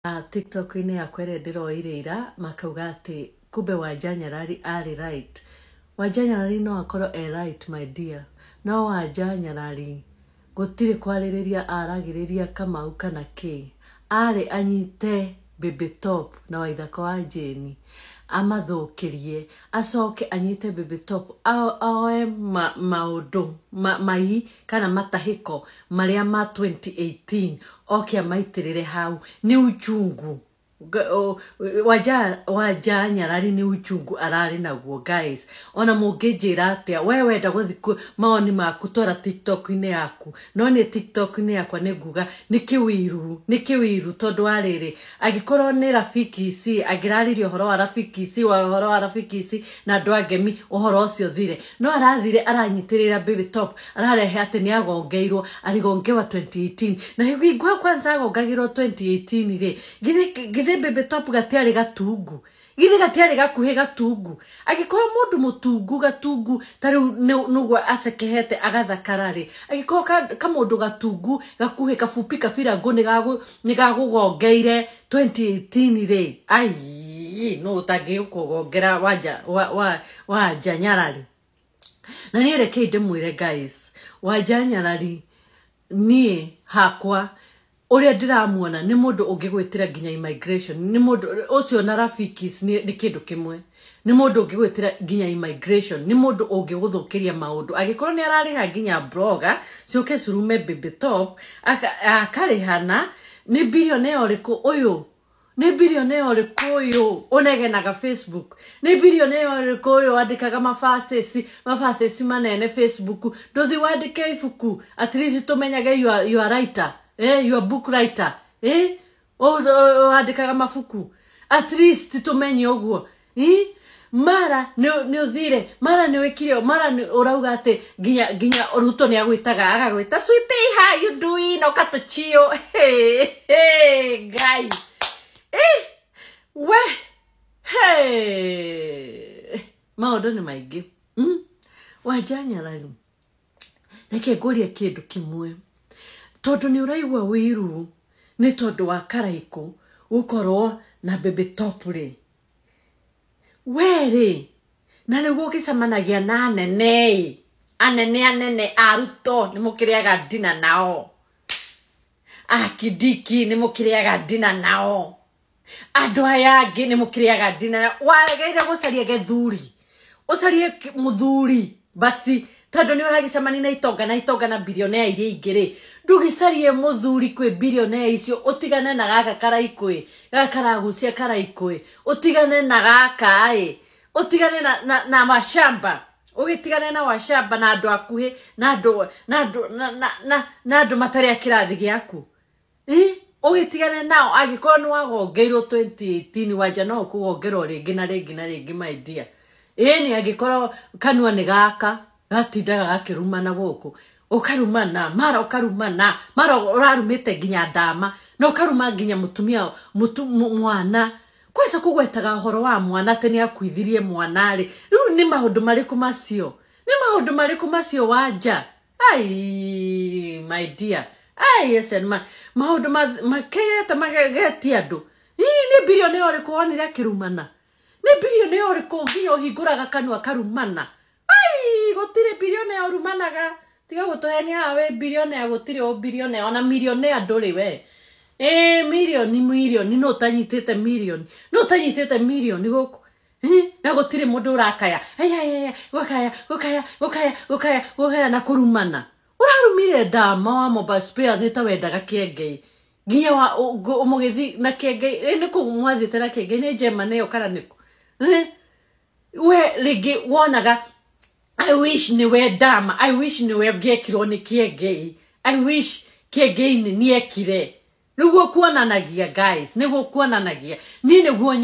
TikTok-inĩ yakwa ĩrĩa ndĩroire ira makauga atĩ kumbe Wanja Nyarari arĩ right. Wanja Nyarari no akorwo e right, my dear, no Wanja Nyarari gũtirĩ kwarĩrĩria aragĩrĩria Kamau kana kĩ. Arĩ anyite Baby Top na Waithaka wa Jane amathũkĩrie, acoke anyite Baby Top oe maũndũ mai kana matahĩko marĩa ma 2018 oke amaitĩrĩre hau. Nĩ uchungu. Wanja Nyarari nĩ uchungu ararĩ naguo, guys. Ona mũngĩnjĩra atĩa, we wenda gũthiĩ mawoni maku twara TikTok-inĩ yaku, no nĩ TikTok-inĩ yakwa nĩ nguga nĩ kĩwiru, nĩ kĩwiru, tondũ wa rĩrĩ, angĩkorwo nĩ Rafiki ici angĩraririe ũhoro wa Rafiki ici, ũhoro wa Rafiki ici na andũ a Ngemi, ũhoro ũcio thire. No arathire aranyitĩrĩra Baby Top, ararehe atĩ nĩ agongeirwo, aligongewa 2018. Na hingo kwanza agongagĩrwo 2018 rĩ, githĩ Baby Top gatiarĩ gatungu? Githĩ gatiarĩ gakuhĩ gatungu? Angĩkorwo mũndũ mũtungu gatungu ta rĩu nĩguo acekehete agathakara rĩ, angĩkorwo kamũndũ gatungu gakuhĩ kabupi kabirangũ nĩ gagũgongeire 2018 rĩ, ai, no ũtangĩgũkũgongera Wanja Nyarari. Na niĩ rekei ndĩmwĩre, guys, Wanja Nyarari niĩ hakwa ũrĩa ndĩramuona nĩ mũndũ ũngĩgwĩtĩra nginya immigration. Nĩ mũndũ ũcio na Rafikis nĩ kĩndũ kĩmwe. Nĩ mũndũ ũngĩgwĩtĩra nginya immigration, nĩ mũndũ ũngĩgũthũkĩria maũndũ. Angĩkorwo nĩ ararĩha nginya blogger ciũke cirume Baby Top, akarĩhana, nĩ billionaire ũrĩkũ ũyũ? Nĩ billionaire ũrĩkũ ũyũ ũnegenaga Facebook? Nĩ billionaire ũrĩkũ ũyũ wandĩkaga mabacĩci manene Facebook? Ndũthi wandĩke ibuku, at least tũmenyage you are writer, you are book writer, wandĩkaga mabuku, at least tũmenye ũguo. Mara nĩ ũthire, mara nĩ wĩkire, mara nĩ ũrauga atĩ nginya Ruto nĩ agwĩtaga, agagwĩta, "Sweetie, how you doing?" Ũkatũchio. Hey, hey, Ngai, we, hey. Maũndũ nĩ maingĩ. Wanja Nyarari, reke ngũrie kĩndũ kĩmwe, tondũ nĩ ũraigua wĩiru nĩ tondũ wa Karaikũ gũkorwo na Baby Top rĩ, we rĩ, na nĩguo ũgĩcemanagia na anene anene anene a Ruto, nĩ mũkĩrĩaga ndina nao, a Kindiki nĩ mũkĩrĩaga ndina nao, andũ aya angĩ nĩ mũkĩrĩaga ndina nao, waregeire gũcaria gĩthuri, ũcarie mũthuri basi, tondũ nĩ ũragĩcemania na itonga na itonga na bilionea iria ingĩ rĩ, ndũgĩcarie mũthuri kwĩ bilionea icio, ũtigane na gaka Karaikũ, gaka karagucia Karaikũ, ũtigane na gaka ĩ, ũtigane na washamba, ũgĩtigane na washamba na andũ akuhĩ na andũ na andũ matarĩ a kĩrathi gĩaku. Ũgĩtigane nao. Angĩkorwo nĩ wagongeirwo 2018, Wanja, no ũkũgongerwo rĩngĩ na rĩngĩ na rĩngĩ, my dear. Ĩni angĩkorwo kanua nĩ gaka gatindaga gakĩrumana gũkũ, ũkarumana mara, ũkarumana mara, ũrarumĩte nginya ndama na ũkaruma nginya mũtumia mwana, kwanza kũgwetaga ũhoro wa mwana atĩ nĩ akuithirie mwana rĩ, rĩu nĩ maũndũ marĩkũ macio? Nĩ maũndũ marĩkũ macio, Wanja? Ai, my dear, ai, yes, and maũndũ makegete magegetie andũ. Ii, nĩ bilionea ũrĩkũ wonire akĩrumana? Nĩ bilionea ũrĩkũ nginya ũhingũraga kanua karumana? Ai, gũtirĩ bilionea ũrumanaga. Tiga gũtũhenia haha wĩ bilionea. Gũtirĩ ũ bilionea, ona millionaire ndũrĩ we. Ĩ mirioni mirioni, no ũtanyitĩte mirioni, no ũtanyitĩte mirioni gũkũ. Na gũtirĩ mũndũ ũrakaya, "Aya, gũkaya, gũkaya, gũkaya, gũkaya, gũkaya" na kũrumana. Ũrarumire ndama wa mobile spare nĩ ta wendaga Kĩengei, nginya wa mũgĩthi na Kĩengei. Nĩ kũ mwathiĩte na Kĩengei? Nĩ njema nĩyo kana nĩkũ? We rĩngĩ wonaga, "I wish nĩwe ndama, I wish nĩwe ngĩekirwo nĩ Kĩengei, I wish Kĩengei nĩ niekire." Nĩguo kuonanagia, guys, nĩguo kuonanagia. Niĩ nĩguo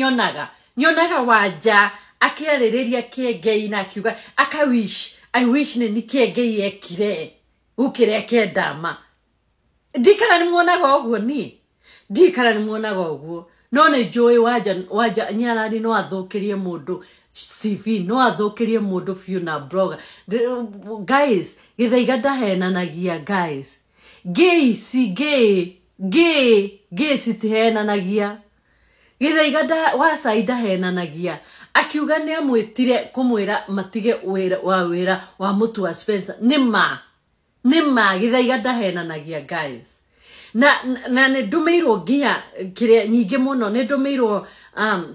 nyonaga Wanja akĩarĩrĩria Kĩengei na akiuga aka wish, "I wish nĩ ni Kĩengei ekire gũkĩreke ndama." Ndikana nĩ muonaga ũguo? Niĩ ndikana nĩ muonaga ũguo, no nĩ njũĩ Wanja Nyarari no athũkĩrie mũndũ CV, no athũkĩrie mũndũ biũ na blogger. Guys, Gĩthaiga ndahenanagia, guys. Gay ici gay Ngĩ citihenanagia. Githaiga wa Cai ndahenanagia. Akiuga nĩ amwĩtire kũmwĩra matige wĩra wa mũtu wa Spencer. Nĩ ma. Nĩ ma Githaiga ndahenanagia guys. Na nĩ ndũmĩirwo nginya kĩrĩa nyingĩ mũno, nĩ ndũmĩirwo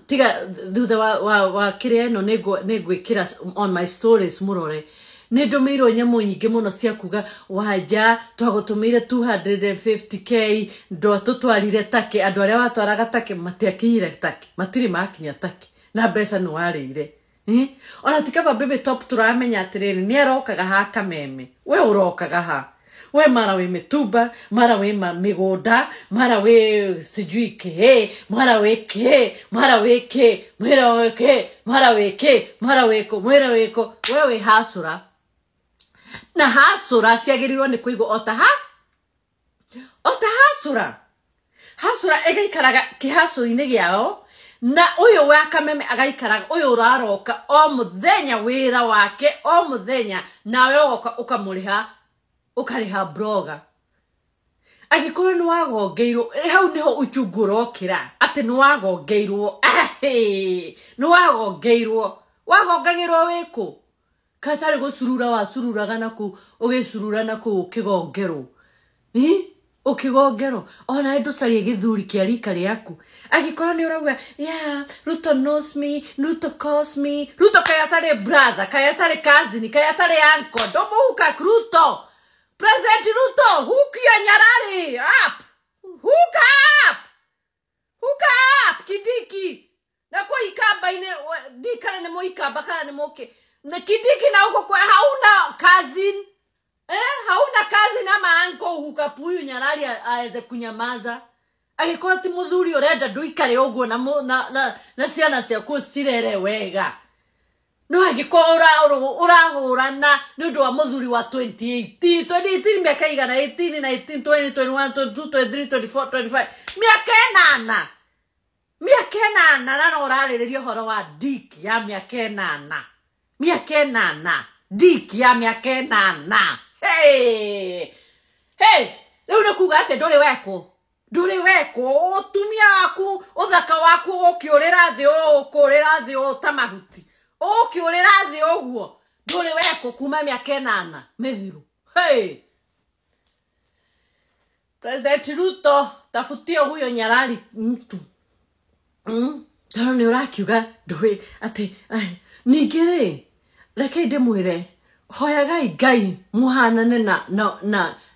tiga thutha wa kĩrĩa ĩno nĩ ngwĩkĩra on my stories mũrore. Nĩ ndũmĩirwo nyamũ nyingĩ mũno cia kuga Wanja twagũtũmĩire 250k ndwatũtwarire take, andũ arĩa watwaraga take matiakinyire take, matirĩ makinya take na mbeca nĩ warĩire. Ona ti kaba Baby Top tũramenya atĩrĩrĩ nĩ arokaga ha Kameme, we ũrokaga ha? We mara wĩ mĩtumba, mara wĩ mĩgũnda, mara wĩ sijui kĩ, mara wĩ kĩ, mara wĩ kĩ, mwĩra wĩ kĩ, mara wĩ kĩ, mara wĩ kũ, mwĩra wĩ kũ, we wĩ hacũra. Na hacũra ciagĩrĩirwo nĩ kũigwo ota ha? Ota hacũra. Hacũra ĩgaikaraga kĩhacũra-inĩ gĩao, na ũyũ wa Kameme agaikaraga, ũyũ ũraroka o mũthenya wĩra wake o mũthenya, nawe ũgoka ũkamũrĩha, ũkarĩha blogger. Angĩkorwo nĩ wagongeirwo, hau nĩho uchungu ũrokĩra, atĩ nĩ wagongeirwo, nĩ wagongeirwo, wagongagĩrwo wĩkũ? Katarĩ gũcurura wacururaga na kũu, ũgĩcurura na kũu ũkĩgongerwo. Ũkĩgongerwo. Ona ndũcarie gĩthuri kĩa rika rĩaku. Angĩkorwo nĩ ũrauga, yeah, Ruto knows me, Ruto calls me, Ruto kaĩ atarĩ brother, kaĩ atarĩ cousin, kaĩ atarĩ uncle, ndũmũhuka Ruto. President Ruto, hook your nyarari up. Hook up. Hook up, Kindiki. Na kwa ikamba-inĩ, ndikana nĩ mũikamba kana nĩ mũkĩ. Na Kindiki na huko kwa hauna cousin. Hauna cousin ama uncle hook up huyu nyarari aweze kunyamaza. Angĩkorwo ti mũthuri ũrenda ndũikare ũguo na ciana ciaku cirere wega. No angĩkorwo ũrahũrana nĩ ũndũ wa mũthuri wa 2018, 2018 mĩaka igana, 18, 19, 20, 21, 22, 23, 24, 25, mĩaka ĩnana. Mĩaka ĩnana na no ũrarĩrĩria ũhoro wa dick ya mĩaka ĩnana. Mĩaka ĩnana. Dick ya mĩaka ĩnana. Hey! Hey! Rĩu nĩ kuga atĩ ndũrĩ wekwo. Ndũrĩ wekwo. Ũtumia waku, ũthaka waku ũkĩũrĩra thĩ ũũ, ũkũrĩra thĩ ũũ ta mahuti. Ũkĩũrĩra thĩ ũguo. Ndũrĩ wekwo kuma mĩaka ĩnana mĩthiru. Hey! President Ruto, tafutia huyo nyarari mtu. Tondũ nĩ ũrakiuga ndũĩ atĩ, ningĩ rĩ, reke ndĩmwĩre, hoyagai Ngai mũhanane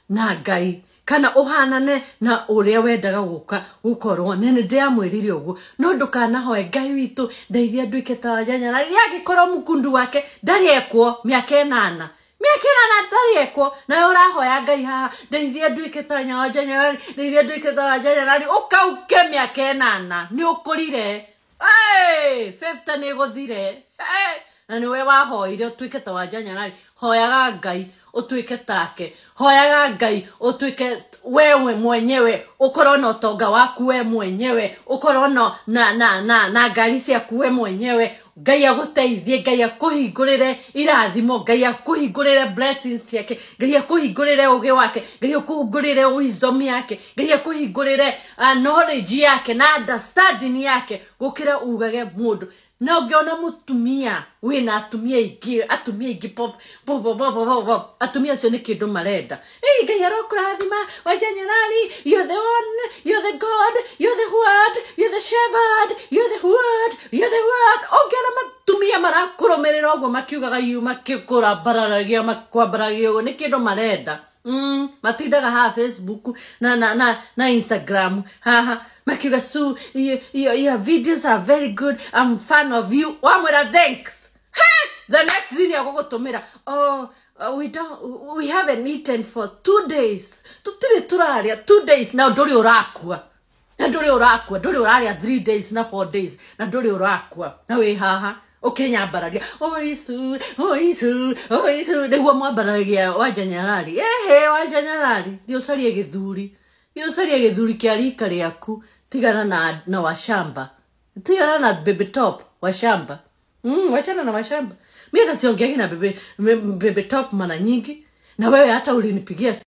na Ngai, kana ũhanane na ũrĩa wendaga gũka gũkorwo. Na nĩ ndĩramwĩrire ũguo, no ndũkanahoe Ngai witũ ndeithia nduĩke ta Wanja Nyarari. Angĩkorwo mũkundu wake ndarĩ ekwo mĩaka ĩnana, mĩaka ĩnana ndarĩ ekwo, nawe ũrahoya Ngai haha ndeithia nduĩke ta Wanja Nyarari, ndeithia nduĩke ta Wanja Nyarari, ũkauke mĩaka ĩnana nĩ ũkũrire. Hey, 50 nĩ ĩgũthire. Hey, na nĩwe wahoire ũtuĩke ta Wanja Nyarari. Hoyaga Ngai ũtuĩke take, hoyaga Ngai ũtuĩke wewe mwenyewe, ũkorwo na ũtonga waku we mwenyewe, ũkorwo na ngari ciaku we mwenyewe. Ngai agũteithie, Ngai akũhingũrĩre irathimo, Ngai akũhingũrĩre blessings ciake, Ngai akũhingũrĩre ũgĩ wake, Ngai akũhingũrĩre wisdom yake, Ngai akũhingũrĩre knowledge yake na understanding yake, gũkĩra ugage mũndũ. Na ũngĩona mũtumia wĩna atumia aingĩ, atumia aingĩ pop, pop, pop, pop, pop, pop, atumia acio nĩ kĩndũ marenda. Hey, Ngai arokũrathima, Wanja Nyarari, you're the one, you're the God, you're the word, you're the shepherd, you're the word, you're the word. Ũngĩona matumia marakũrũmĩrĩra ũguo makiugaga you, makĩkũrambararagia, makwambaragia ũguo, nĩ kĩndũ marenda. Matindaga haha Facebook na Instagram haha makiuga Su, your videos are very good, I'm fan of you. Wamwĩra thanks. Hey, the next thing agũgũtũmĩra, oh, we haven't eaten for 2 days. Tũtirĩ tũrarĩa 2 days na ndũrĩ ũrakua. Na ndũrĩ ũrakua, ndũrĩ ũrarĩa 3 days na 4 days na ndũrĩ ũrakua. Na wĩ haha ũkĩnyambararia, oh Isu, oh Isu, oh Isu, nĩguo mwambararia Wanja Nyarari. Ehe, Wanja Nyarari, thiĩ ũcarie gĩthuri. Thiĩ ũcarie gĩthuri kĩa rika rĩaku, tigana na washamba. Tigana na Baby Top washamba. Wachana na washamba. Mimi hata siongeagi na Baby Top mara nyingi. Na wewe hata ulinipigia